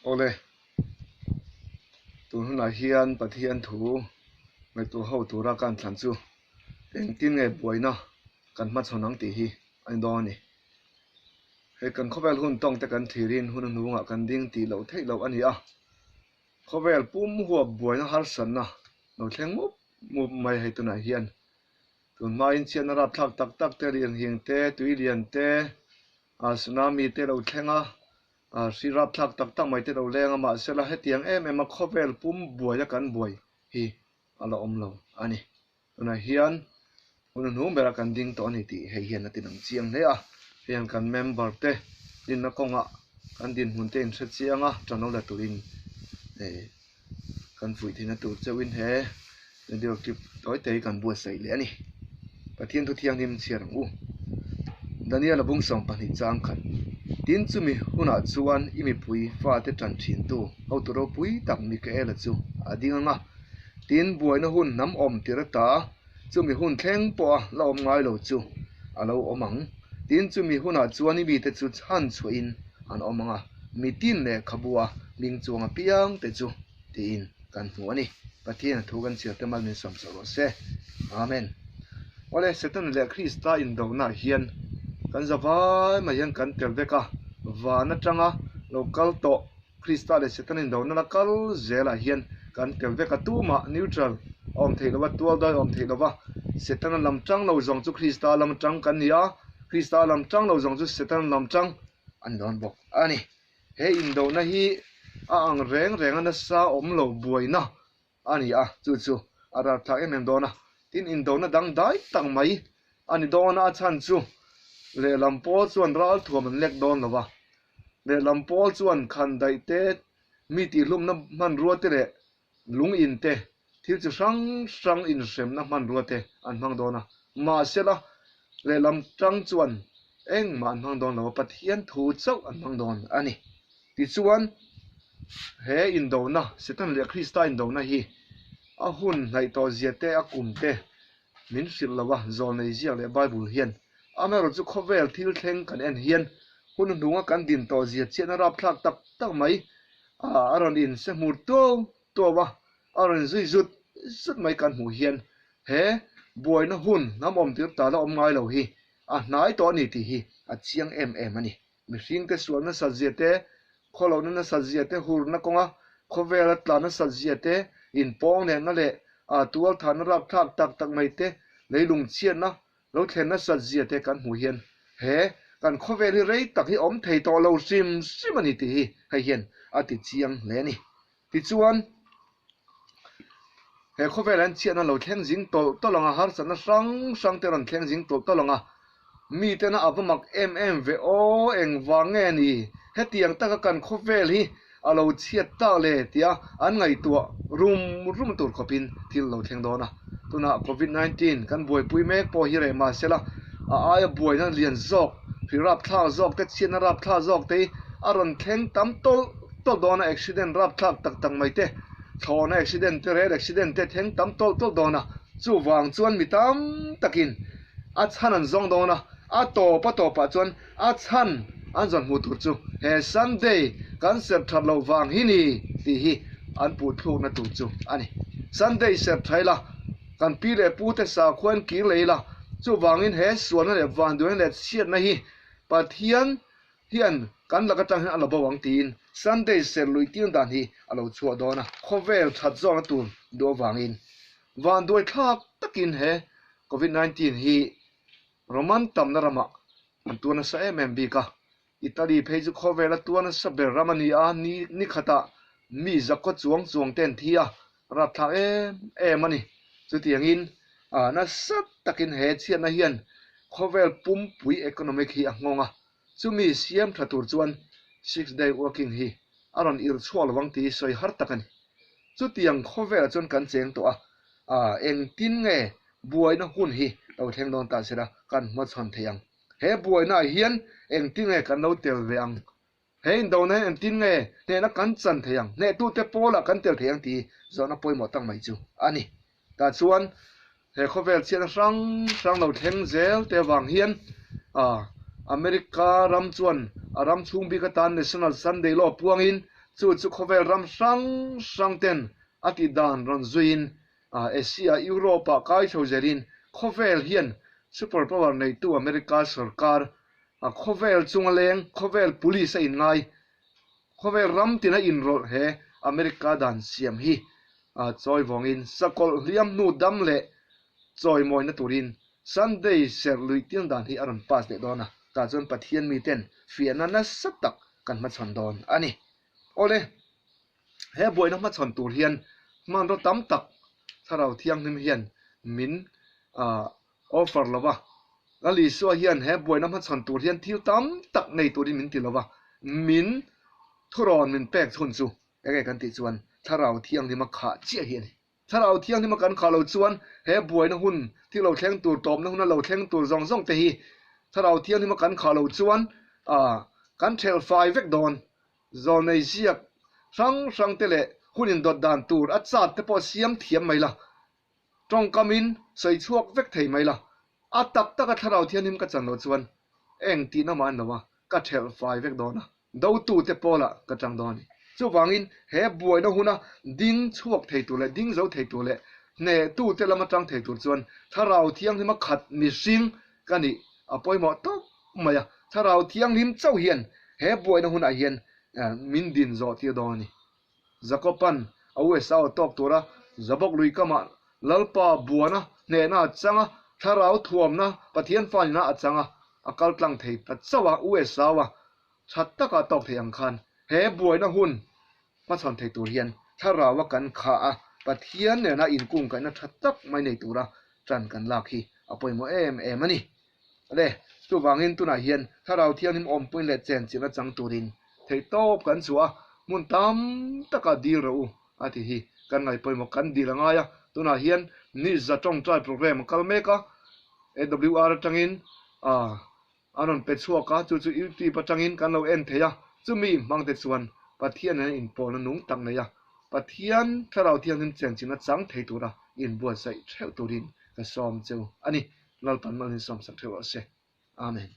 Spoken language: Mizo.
Awle, tun hunah hian Pathian thu ngaihtuah ho tura kan thlan chu engtin nge buaina kan hmachhawn ang tih hi a ni dawn a ni. Hei kan khawvel hun tawng te kan thlirin hun hnungah kan ding tih loh theih loh a ni a, khawvel pum huap buaina harsatna lo thleng mup mup mai hei tunah hian tun hmain chhiatna rapthlak tak tak te, lianhing te, tuilian te, tsunami te lo thleng a, hri rapthlak tak tak mai te lo leng a, mahsela hetiang em em a khawvel pum buaia kan buai hi a la awm lo a ni. Tunah hian hun hnung berah kan ding tawh a ni tih hei hian a ti dang chiang hle a, hei hian kan member te dinna kawngah kan dinhmun te inhre chiang a, tan lo la turin kan fuih theihna tur chauhin he video clip tawi te hi kan buatsaih leh a ni. Pathian thu thianghlim chhiar ang u. Daniel a bung 20 chang khat. Tin chumi hunah chuan i mipui fate tan thintu hotu ropui tak Mikaela chu a ding ang a. Tin buaina hun hnam awm tir ata chumi hun thleng pawha la awm ngai lo chu a lo awm ang. Tin chumi hunah chuan i mite chu chhan chhuahin an awm ang a, mitin lehkhabua hming chuang apiang te chu tiin kan hmu a ni. Pathian a thu kan chhiar te mal min sawm chauh rawh se. Amen. Awle, Satan leh Krista indonaah hian kan za vai mai hian kan tel vek a, van atanga lo kal tawh Krista leh Satan indona la kal zelah hian kan tel vek a, tumah neutral a awm theih lova, tual dai a awm theih lova, Setana lam tang lo zawng chu Krista lam tang kan ni a, Krista lam tang lo zawng chu Setana lam tang an dawn bawk a ni. He indona hi a ang reng reng a nasa awm lo buaina a ni a, chu chu a ralthlak em em dawn a. Tin, indona dang dai tak mai a ni dawn a, a chhan chu lehlam pawl chuan ralthuam an lek dawn lo va, lehlam pawl chuan khan daih te, mi tihhlumna hmanrua te leh lung in te, thil chi hrang hrang inhremna hmanrua te an hmang dawn a. Mahsela, lehlam tang chuan engmah an hmang dawn lo a, Pathian thu chauh an hmang dawn a ni. Tichuan, he indona, Satan leh Krista indona hi a hun hnaih tawh zia te, a kum te min hrilh lo a, zawlnei ziak leh Bible hian. Amaherawh chu khawvel thil thleng kan en hian hun hnunga kan din tawh zia chiahna rapthlak tak tak mai a rawn inse hmur tuau tuau a, a rawn zui zut zut mai kan hmuh hian he buaina hun hnam awmtir ta la awm ngai lo hi a hnai tawh a ni tih hi a chiang em em a ni. Mihringte sual nasat zia te, khawlohna nasat zia te, hurna kawnga khawvela tla nasat zia te, inpawng nehna leh tualthahna rapthlak tak tak mai te, leilung chhiatna lo thlen nasat zia te kan hmuh hian he kan khawvel hi rei tak hi awm thei tawh lo hrim hrim a ni tih hi hei hian a ti chiang hle a ni. Tichuan, he khawvel an chhiatna lo thleng zing tawlh tawlh ang a, harsatna hrang hrang te rawn thleng zing tawlh tawlh ang a, mitena a va mak em em ve aw, engvang nge ni hetiang taka kan khawvel hi a lo chhiat tak le tia an ngaihtuah rum rum tur khawpin thil lo thleng dawn a. Tunah Covid 19 kan buaipui mek pawh hi reh mahsela a aia buaina lian zawk, hri rapthlak zawk te, chhiatna rapthlak zawk te hi a rawn thleng tam tawlh tawlh dawn a, accident rapthlak tak tak mai te, thlawhna accident te, rel accident te thleng tam tawlh tawlh dawn a, chuvang chuan mi tam takin a chhan an zawng dawn a, a tawp a tawpah chuan a chhan an zawn hmuh tur chu he Sunday kan serh that loh vang hi ni tih hi an puh thlukna tur chu a ni. Sunday serh tha ila, kan pi leh pu te sakhua an kir leh ila, chuvangin he sualna leh vanduaina leh chhiatna hi Pathian hian kan lak atang hian a la bo ang tiin Sunday serh luih tir dan hi a lo chhuah dawn a, khawvel that zawkna tur duh avangin vanduai thlak takin he Covid 19 hi Roman tamna ramah an tuar nasa em em bik a, Italy phei chu khawvela tuar nasa ber ram a ni a, ni ni khatah mi zakhaw chuang chuang te an thi a, rapthlak em em a ni. Chutiangin nasa takin he chhiatna hian khawvel pumpui economic hi a nghawng a, chumi siam tha tur chuan six day working hi a rawn irh chhuak lovang tih hi sawi har tak a ni. Chutiang khawvelah chuan kan cheng tawh a, engtin nge buaina hun hi lo thleng dawn ta sela kan hmachhawn thei ang. He buainaah hian engtin nge kan lo tel ve ang? He indona hian engtin nge hnehna kan chan thei ang? Hnehtute pawlah kan tel thei ang tih zawhna pawimawh tak mai chu a ni. Tah chuan he khawvel chhiatna hrang hrang lo thleng zel te avang hian America ram chuan a ram chhung bik atan National Sunday Law puangin. Chu chu khawvel ram hrang hrang ten a tih dan rawn zuiin Asia, Europe ah kai chho zelin khawvel hian super power neitu America sorkar khawvel chunga leng, khawvel police a inngai, khawvel ram tina inrawlh he America dan siam hi chawi vawngin sakawlh hliam hnu dam leh chawimawina turin Sunday serh luih tir dan hi a rawn pass leh dawn a, tah chuan Pathian miten fiahna nasa tak kan hmachhawn dawn a ni. Awle, he buaina hmachhawn tur hian hmanraw tam tak Thlarau Thianghlim hian min offer lo va, Lal Isua hian he buaina hmachhawn tur hian thil tam tak nei turin min ti lo va, min thurawn min pek chhun chu enge kan tih chuan Thlarau Thianghlima khah chiah hi a ni. Thlarau Thianghlima kan khah lo chuan he buaina hun thil lo thleng tur, tawpna huna lo thleng tur zawng zawng te hi Thlarau Thianghlima kan khah lo chuan kan thelh fai vek dawn. Zawlnei ziak hrang hrang te leh hun indawt dan tur a chat te pawh siam thiam mai la, tawngkamin sawi chhuak vek thei mai la. A tak taka Thlarau Thianghlim ka chan loh chuan eng tihna mah an lo a, ka thelh fai vek dawn a. Dotute pawlah ka tang dawn a ni. Chuvangin he buaina huna ding chhuak thei tur leh ding zo thei tur leh hnehtute lama tang thei tur chuan Thlarau Thianghlima khat mihring ka nih a pawimawh tawp mai a. Thlarau Thianghlim chauh hian he buaina hunah hian min din zawh tir dawn a ni. Jakoban a USA aw tawk tura Jabok lui kamah Lalpa buana hnehna a chang a, thlarau thuamna Pathian fa nina a chang a, a kal tlang thei ta chauh a, USA a tha taka tawk thei ang khan he buaina hun hmachhawn thei tur hian thlarau a kan khah a, Pathian nena inkungkaihna tha tak mai nei tura tan kan lak hi a pawimawh em em a ni. Le, chuvangin tunah hian Thlarau Thianghlim awmpui leh chenchilhna chang turin theihtawp kan chhuah a, hmun tam taka dil rawh u a ti hi kan ngaihpawimawh kan dil a ngai a. Tunah hian Niza tawngtai program a kal mek a, AWR atangin a rawn pe chhuak a, chu chu YouTube atangin kan lo en thei a, chumi hmangte chuan Pathian nena inpawlna nung tak nei a, Pathian Thlarau Thianghlim chenchilhna chang thei tura inbuatsaih theuh turin ka sawm cheu a ni. Lalpan malin sawmsak theuh rawh se. Amen.